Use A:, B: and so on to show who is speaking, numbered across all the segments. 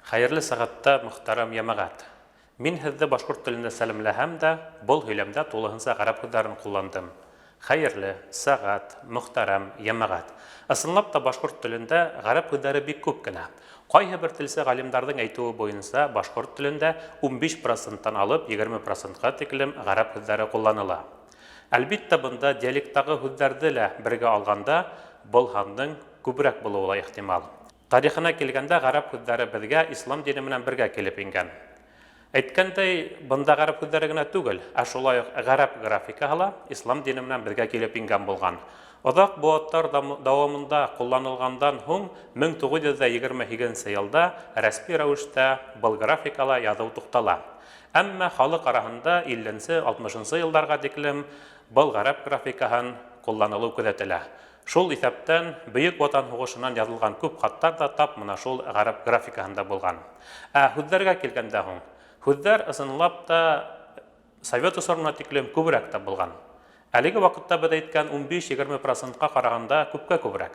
A: Хәйерле сәғәттә, мөхтәрәм йәмәғәт! Мин һеҙҙе башҡорт телендә сәләмләһәм дә, был һөйләмдә тулыһынса ғәрәп һүҙҙәрен ҡулландым. Хәйерле, сәғәт, мөхтәрәм, йәмәғәт. Ысынлап та башҡорт телендә ғәрәп һүҙҙәре бик күп кенә. Ҡайһы бер телсе ғалимдарҙың әйтеүе буйынса, башҡорт телендә 15 проценттан алып 20 процентҡа тиклем ғәрәп һүҙҙәре ҡулланыла. Әлбиттә, бында диалекттағы һүҙҙәрҙе лә бергә алғанда, был һандың күберәк булыуы ла ихтимал. Тарихына килгәндә, ғәрәп һүҙҙәре беҙгә ислам дине менән бергә килеп ингән. Әйткәндәй, бында ғәрәп һүҙҙәре генә түгел, ә шулай уҡ ғәрәп графикаһы ла ислам дине менән беҙгә килеп ингән булған. Оҙаҡ быуаттар дауамында ҡулланылғандан һуң 1928 йылда рәсми рәүештә был графикала яҙыу туҡтала. Әммә халыҡ араһында 50-нсе, 60-нсы йылдарға тиклем был ғәрәп графикаһын ҡулланылыу күҙәтелә. Шул иҫәптән Бөйөк Ватан һуғышынан яҙылған күп хаттар да тап мына шул ғәрәп графикаһында булған. Ә һүҙҙәргә килгәндә һуң, һүҙҙәр ысынлап та совет осорона тиклем күберәк тә булған. Әлеге ваҡытта беҙ әйткән 15-20 процентҡа ҡарағанда күпкә күберәк.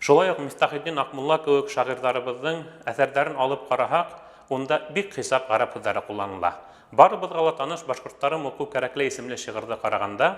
A: Шулай уҡ Мифтахетдин Аҡмулла кеүек шағирҙарыбыҙҙың әҫәрҙәрен алып ҡараһаҡ, унда бик хисап ғәрәп һүҙҙәре ҡулланыла. Барыбыҙға ла таныш «Башҡорттарым уҡыу кәрәкле» исемле шиғырҙы ҡарағанда,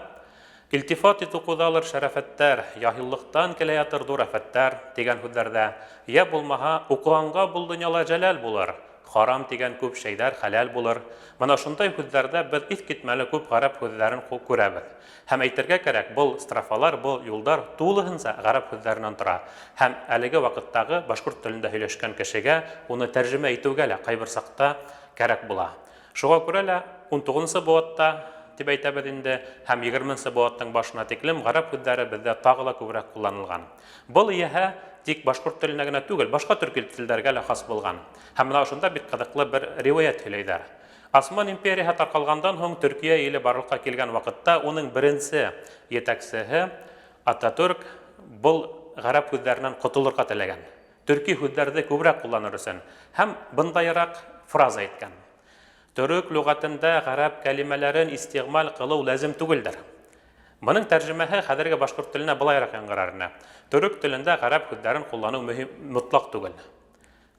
A: «Илтифат итеү ҡуҙалыр шәрәфәттәр, яһиллыҡтан килә ятыр ҙур афәттәр» тигән һүҙҙәрҙә, йә булмаһа, «Уҡығанға был донъяла жәләл булыр, харам тигән күп шәйҙәр хәләл булыр». Мына шундай һүҙҙәрҙә беҙ иҫ китмәле күп ғәрәп һүҙҙәрен күрәбеҙ. Һәм әйтергә кәрәк, был строфалар, был юлдар тулыһынса ғәрәп һүҙҙәренән тора. Һәм әлеге ваҡыттағы башҡорт телендә һөйләшкән кешегә уны тәржемә итеүгә лә ҡайбер саҡта кәрәк була. Шуға күрә лә 19-нсы быуатта тип әйтәбеҙ инде, һәм 20-нсе быуаттың башына тиклем ғәрәп һүҙҙәре беҙҙә тағы ла күберәк ҡулланылған. Был иһә тик башҡорт теленә генә түгел, башҡа төрки телдәргә лә хас булған. Һәм мына ошонда бик ҡыҙыҡлы бер риүәйәт һөйләйҙәр. Осман империяһы тарҡалғандан һуң Төркиә иле барлыҡҡа килгән ваҡытта уның беренсе етәксеһе Ататүрк был ғәрәп һүҙҙәренән ҡотолорға теләгән. Төрки һүҙҙәрҙе күберәк ҡулланыр өсөн һәм бындайыраҡ фраза әйткән. Төрөк лүғәтендә ғәрәп кәлимәләрен истиғмал ҡылыу ләзим түгелдер. Бының тәржемәһе хәҙерге башҡорт теленә былайыраҡ яңғырар ине. Төрөк телендә ғәрәп һүҙҙәрен ҡулланыу мөһим мотлаҡ түгел.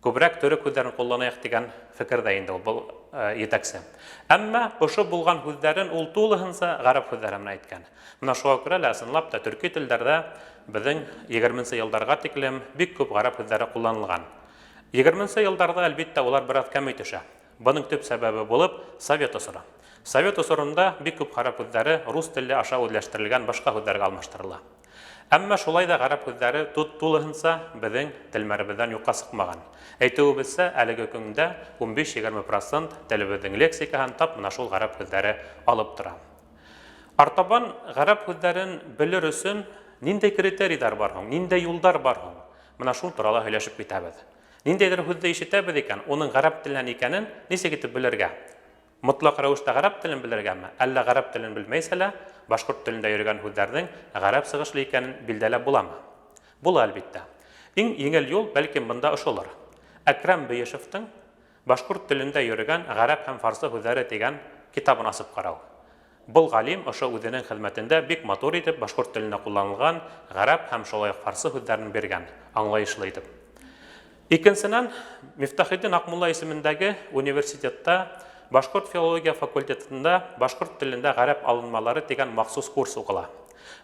A: Күберәк төрөк һүҙҙәрен ҡулланайыҡ тигән фекерҙә инде ул был етәксе. Әммә ошо булған һүҙҙәрен ул тулыһынса ғәрәп һүҙҙәре менән әйткән. Мына шуға күрә лә ысынлап та төрки телдәрҙә беҙҙең 20-нсе йылдарға тиклем бик күп ғәрәп һүҙҙәре ҡулланылған. 20-нсе йылдарҙа, әлбиттә, улар бер аҙ кәмей төшә. Бының төп сәбәбе булып совет осоро. Совет осоронда бик күп ғәрәп һүҙҙәре рус теле аша үҙләштерелгән башҡа һүҙҙәргә алмаштырыла. Әммә шулай да ғәрәп һүҙҙәре тулыһынса беҙҙең телмәребеҙҙән юҡҡа сыҡмаған. Әйтеүебеҙсә, әлеге көндә 15-20 процент телебеҙҙең лексикаһын тап мына шул ғәрәп һүҙҙәре алып тора. Артабан ғәрәп һүҙҙәрен белер өсөн ниндәй критерийҙар бар һуң, ниндәй юлдар бар һуң? Мына шул турала һөйләшеп китәбеҙ. Ниндәйҙер һүҙҙе ишетәбеҙ икән, уның ғәрәп теленән икәнен нисек итеп белергә? Мотлаҡ рәүештә ғәрәп телен белергәме, әллә ғәрәп телен белмәйсә лә башҡорт телендә йөрөгән һүҙҙәрҙең ғәрәп сығышлы икәнен билдәләп буламы? Була, әлбиттә. Иң еңел юл, бәлкем, бында ошолор. Әкрәм Бейешевтың «Башҡорт телендә йөрөгән ғәрәп һәм фарсы һүҙҙәре» тигән китабын асып ҡарау. Был ғалим ошо үҙенең хеҙмәтендә бик матур итеп башҡорт телендә ҡулланылған ғәрәп һәм шулай уҡ фарсы һүҙҙәрен биргән, аңлайышлы итеп. Икенсенән, Мифтахетдин Аҡмулла исемендәге университетта башҡорт филология факультетында «Башҡорт телендә ғәрәп алынмалары» тигән махсус курс уҡыла.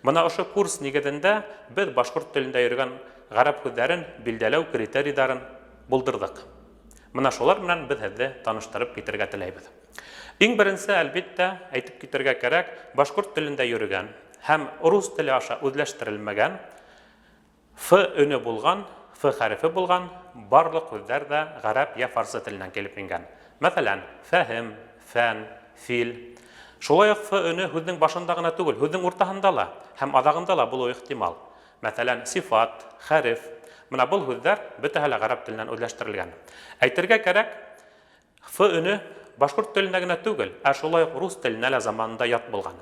A: Мына ошо курс нигеҙендә беҙ башҡорт телендә йөрөгән ғәрәп һүҙҙәрен билдәләү критерийҙарын булдырҙыҡ. Мына шулар менән беҙ һеҙҙе таныштырып китергә теләйбеҙ. Иң беренсе, әлбиттә, әйтеп китергә кәрәк, башҡорт телендә йөрөгән һәм рус теле аша үҙләштерелмәгән Ф өнө булған, Ф хәрефе булған барлыҡ һүҙҙәр ҙә ғәрәп йә фарсы теленән килеп ингән. Мәҫәлән, фәһем, фән, фил. Шулай уҡ Ф өнө һүҙҙең башында ғына түгел, һүҙҙең уртаһында ла һәм аҙағында ла булыуы ихтимал. Мәҫәлән, сифат, хәреф. Мына был һүҙҙәр бөтәһе лә ғәрәп теленән үҙләштерелгән. Әйтергә кәрәк, Ф өнө башҡорт теленә генә түгел, ә шулай уҡ рус теленә лә заманында ят булған.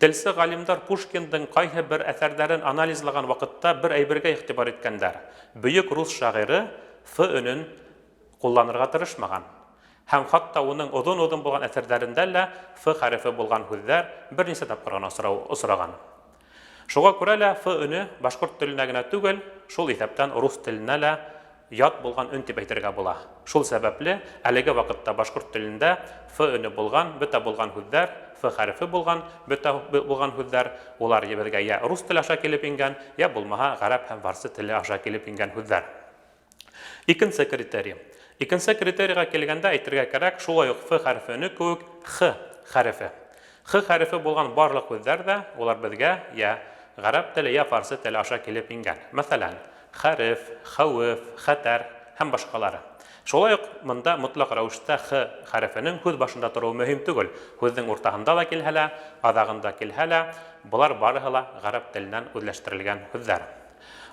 A: Телсе ғалимдар Пушкиндың ҡайһы бер әҫәрҙәрен анализлаған ваҡытта бер әйбергә иғтибар иткәндәр. Бөйөк рус шағиры Ф өнөн ҡулланырға тырышмаған. Һәм хатта уның оҙон-оҙон булған әҫәрҙәрендә лә Ф хәрефе булған һүҙҙәр бер нисә тапҡыр ғына осраған. Шуға күрә лә Ф өнө башҡорт теленә генә түгел, шул иҫәптән рус теленә лә ят булған өн дип әйтергә була. Шул сәбәпле әлеге ваҡытта башҡорт телендә ф өнө булған, бөтә булған һүҙҙәр, ф хәрефе булған, бөтә булған һүҙҙәр, улар беҙгә йә рус теле аша килеп ингән, йә булмаһа ғәрәп һәм фарсы теле аша килеп ингән һүҙҙәр. Икенсе критерий. Икенсе критерийға килгәндә әйтергә кәрәк, шулай уҡ ф хәрефе өнө кеүек х хәрефе. Х хәрефе булған барлыҡ һүҙҙәр ҙә улар беҙгә йә ғәрәп теле, йә фарсы теле аша килеп ингән. Мәҫәлән, хәреф, хәүеф, хәтәр һәм башҡалары. Шулай уҡ бында мотлаҡ рәүештә х хәрефенең һүҙ башында тороуы мөһим түгел. Һүҙҙең уртаһында ла килһә лә, аҙағында килһә лә, былар барыһы ла ғәрәп теленән үҙләштерелгән һүҙҙәр.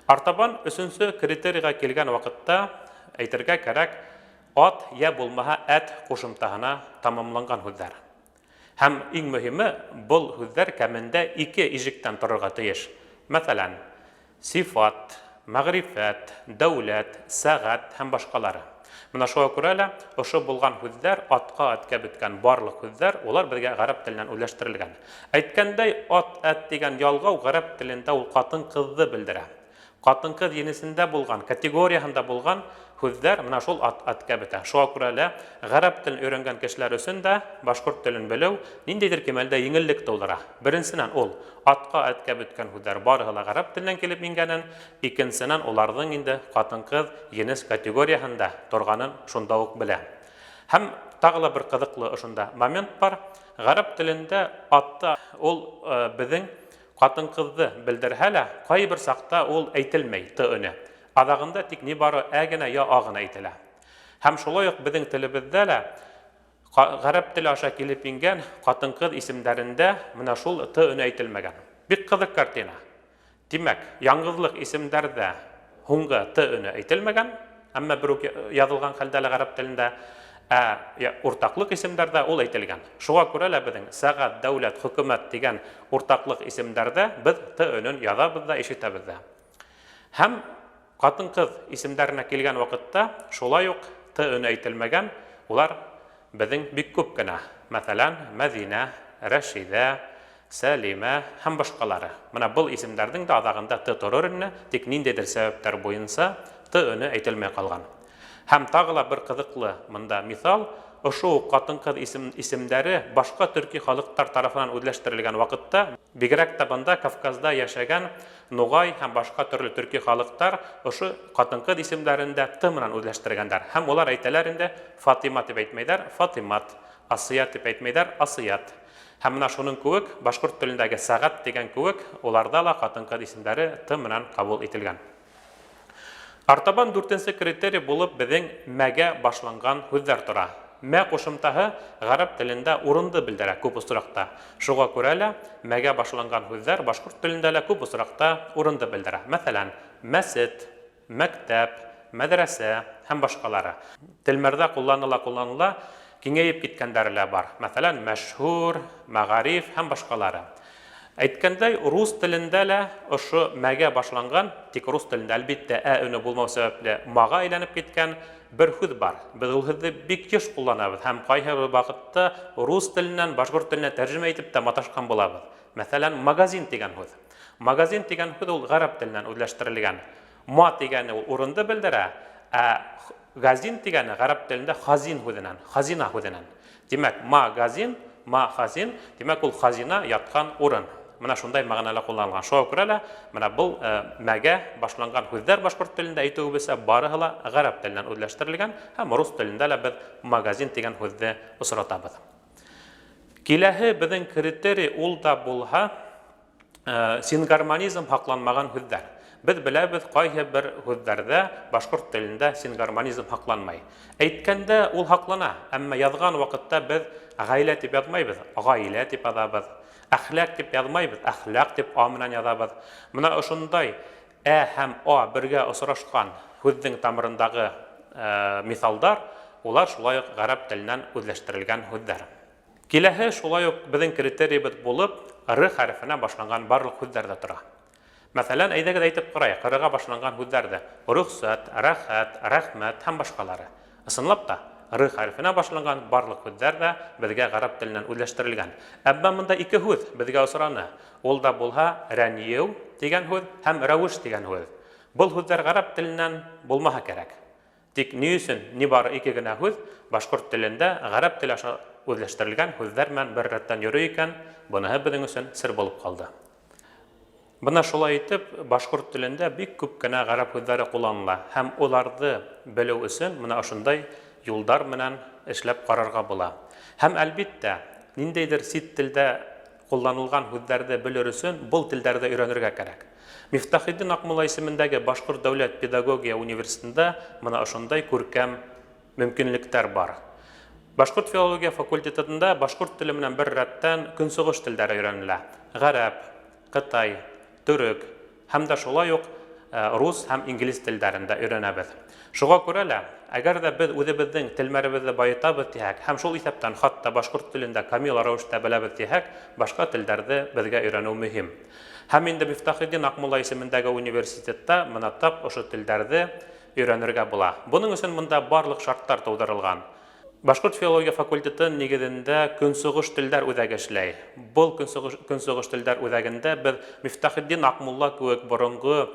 A: Артабан өсөнсө критерийға килгән ваҡытта әйтергә кәрәк, ат йә булмаһа әт ҡушымтаһына тамамланған һүҙҙәр. Һәм иң мөһиме, был һүҙҙәр кәмендә ике ижектән торорға тейеш. Мәҫәлән, сифат, мәғрифәт, дәүләт, сәғәт һәм башҡалары. Бына шуға күрә лә ошо булған һүҙҙәр, атҡа әткә бөткән барлыҡ һүҙҙәр, улар беҙгә ғәрәп теленән үҙләштерелгән. Әйткәндәй, ат, әт тигән ялғау ғәрәп телендә ул ҡатын-ҡыҙҙы белдерә. Ҡатын-ҡыҙ енесендә булған, категорияһында булған һүҙҙәр менә шул ат, әткә бөтә. Шуға күрә лә ғәрәп телен өйрәнгән кешеләр өсөн дә башҡорт телен белеү ниндәйҙер кимәлдә еңеллек тыуҙыра. Беренсенән, ул атҡа, әткә бөткән һүҙҙәр барыһы ла ғәрәп теленән килеп ингәнен, икенсенән, уларҙың инде ҡатын-ҡыҙ енес категорияһында торғанын шунда уҡ белә. Һәм тағы ла бер ҡыҙыҡлы ошонда момент бар. Ғәрәп телендә атта ул беҙҙең ҡатын-ҡыҙҙы белдерһә лә, ҡайһы бер саҡта ул әйтелмәй т өнө. Аҙағында тик ни бары ә генә я а ғына әйтелә. Һәм шулай уҡ беҙҙең телебеҙҙә лә ғәрәп теле аша килеп ингән ҡатын-ҡыҙ исемдәрендә менә шул т өнө әйтелмәгән. Бик ҡыҙыҡ картина. Тимәк, яңғыҙлыҡ исемдәрҙә һуңғы т өнө әйтелмәгән, әммә бер үк яҙылған хәлдә лә ғәрәп телендә, ә уртаҡлыҡ исемдәрҙә ул әйтелгән. Шуға күрә лә беҙҙең сәғәт, дәүләт, хөкүмәт тигән уртаҡлыҡ исемдәрҙә беҙ т өнөн яҙабыҙ ҙа, ишетәбеҙ ҙә. Һәм ҡатын-ҡыҙ исемдәренә килгән ваҡытта шулай уҡ т өнө әйтелмәгән, улар беҙҙең бик күп кенә. Мәҫәлән, Мәҙинә, Рәшиҙә, Сәлимә һәм башҡалары. Бына был исемдәрҙең дә аҙағында т торор ине, тик ниндәйҙер сәбәптәр буйынса т өнө әйтелмәй ҡалған. Һәм тағы ла бер ҡыҙыҡлы мында миҫал, ошо уҡ ҡатын-ҡыҙ исемдәре башҡа төрки халыҡтар тарафынан үҙләштерелгән ваҡытта, бигерәк тә бында Кавказда йәшәгән нуғай һәм башҡа төрлө төрки халыҡтар ошо ҡатын-ҡыҙ исемдәрен дә т менән үҙләштергәндәр. Һәм улар әйтәләр инде, Фатима тип әйтмәйҙәр, Фатимат, Асия тип әйтмәйҙәр, Асият. Һәм бына шуның кеүек башҡорт телендәге сәғәт тигән кеүек уларҙа ла ҡатын-ҡыҙ исемдәре т менән ҡабул ителгән. Артабан дүртенсе критерий булып беҙҙең мәгә башланған һүҙҙәр тора. Мә ҡушымтаһы ғәрәп телендә урынды белдерә күп осраҡта. Шуға күрә лә мәгә башланған һүҙҙәр башҡорт телендә лә күп осраҡта урынды белдерә. Мәҫәлән, мәсет, мәктәп, мәҙрәсә һәм башҡалары. Телмәрҙә ҡулланыла-ҡулланыла киңәйеп киткәндәре лә бар. Мәҫәлән, мәшһүр, мәғариф һәм башҡалары. Әйткәндәй, рус телендә лә ошо мәгә башланған, тик рус телендә әлбиттә ә өнө булмау сәбәпле маға әйләнеп киткән бер һүҙ бар. Беҙ ул һүҙҙе бик йыш ҡулланабыҙ һәм ҡайһы бер ваҡытта рус теленән башҡорт теленә тәржемә итеп тә маташҡан булабыҙ. Мәҫәлән, магазин тигән һүҙ. Магазин тигән һүҙ ул ғәрәп теленән үҙләштерелгән. Ма тигәне ул урынды белдерә, ә газин тигәне ғәрәп телендә хазин һүҙенән, хазина һүҙенән. Тимәк, магазин, ма хазин, тимәк ул хазина ятҡан урын. Бына шундай мәғәнәлә ҡулланылған. Шуға күрә лә бына был мәгә башланған һүҙҙәр башҡорт телендә әйтеүебеҙсә барыһы ла ғәрәп теленән үҙләштерелгән һәм рус телендә лә беҙ магазин тигән һүҙҙе осратабыҙ. Киләһе беҙҙең критерий ул да булһа сингармонизм һаҡланмаған һүҙҙәр. Беҙ беләбеҙ, ҡайһы бер һүҙҙәрҙә башҡорт телендә сингармонизм һаҡланмай. Әйткәндә ул һаҡлана, әммә яҙған ваҡытта беҙ ғаилә тип яҙмайбыҙ, ғаилә тип яҙабыҙ. Әхлаҡ тип яҙмайбыҙ, әхлаҡ тип а менән яҙабыҙ. Бына ошондай ә һәм а бергә осрашҡан һүҙҙең тамырындағы миҫалдар, улар шулай уҡ ғәрәп теленән үҙләштерелгән һүҙҙәр. Киләһе шулай уҡ беҙҙең критерийыбыҙ булып р хәрефенә башланған барлыҡ һүҙҙәр ҙә тора. Мәҫәлән, әйҙәгеҙ әйтеп ҡарайыҡ р-ға башланған һүҙҙәрҙе: рөхсәт, рәхәт, рәхмәт һәм башҡалары. Ысынлап та, р хәрефенә башланған барлыҡ һүҙҙәр ҙә беҙгә ғәрәп теленән үҙләштерелгән. Әммә бында ике һүҙ беҙгә осраны. Ул да булһа рәнйеү тигән һүҙ һәм рәүеш тигән һүҙ. Был һүҙҙәр ғәрәп теленән булмаһа кәрәк. Тик ни өсөн ни бары ике генә һүҙ башҡорт телендә ғәрәп теле аша үҙләштерелгән һүҙҙәр менән бер рәттән йөрөй икән, быныһы беҙҙең өсөн сер булып ҡалды. Бына шулай итеп, башҡорт телендә бик күп кенә ғәрәп һүҙҙәре ҡулланыла һәм уларҙы белеү өсөн мына ошондай юлдар менән эшләп ҡарарға була. Һәм, әлбиттә, ниндәйҙер сит телдә ҡулланылған һүҙҙәрҙе белер өсөн был телдәрҙе өйрәнергә кәрәк. Мифтахетдин Аҡмулла исемендәге Башҡорт дәүләт педагогия университетында мына ошондай күркәм мөмкинлектәр бар. Башҡорт филология факультетында башҡорт теле менән бер рәттән көнсығыш телдәре өйрәнелә. Ғәрәп, ҡытай, төрөк һәм дә шулай уҡ рус һәм инглиз телдәрен дә өйрәнәбеҙ. Шуға күрә лә, әгәр ҙә беҙ үҙебеҙҙең телмәребеҙҙе байытабыҙ тиһәк, һәм шул иҫәптән хатта башҡорт телен дә камил рәүештә беләбеҙ тиһәк, башҡа телдәрҙе беҙгә өйрәнеү мөһим. Һәм инде Мифтахетдин Аҡмулла исемендәге университетта мына тап ошо телдәрҙе өйрәнергә була. Бының өсөн бында барлыҡ шарттар тыуҙырылған. Башҡорт филология факультеты нигеҙендә Көнсығыш телдәр үҙәге эшләй. Был Көнсығыш телдәр үҙәгендә беҙ Мифтахетдин Аҡмулла кеүек боронғо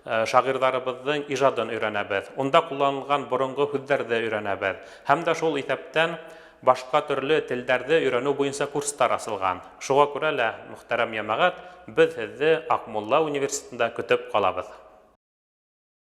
A: шағирҙарыбыҙҙың ижадын өйрәнәбеҙ. Унда ҡулланылған боронғо һүҙҙәрҙе өйрәнәбеҙ. Һәм дә шул иҫәптән башҡа төрлө телдәрҙе өйрәнеү буйынса курстар асылған. Шуға күрә лә, мөхтәрәм йәмәғәт, беҙ һеҙҙе Аҡмулла университетында көтөп ҡалабыҙ.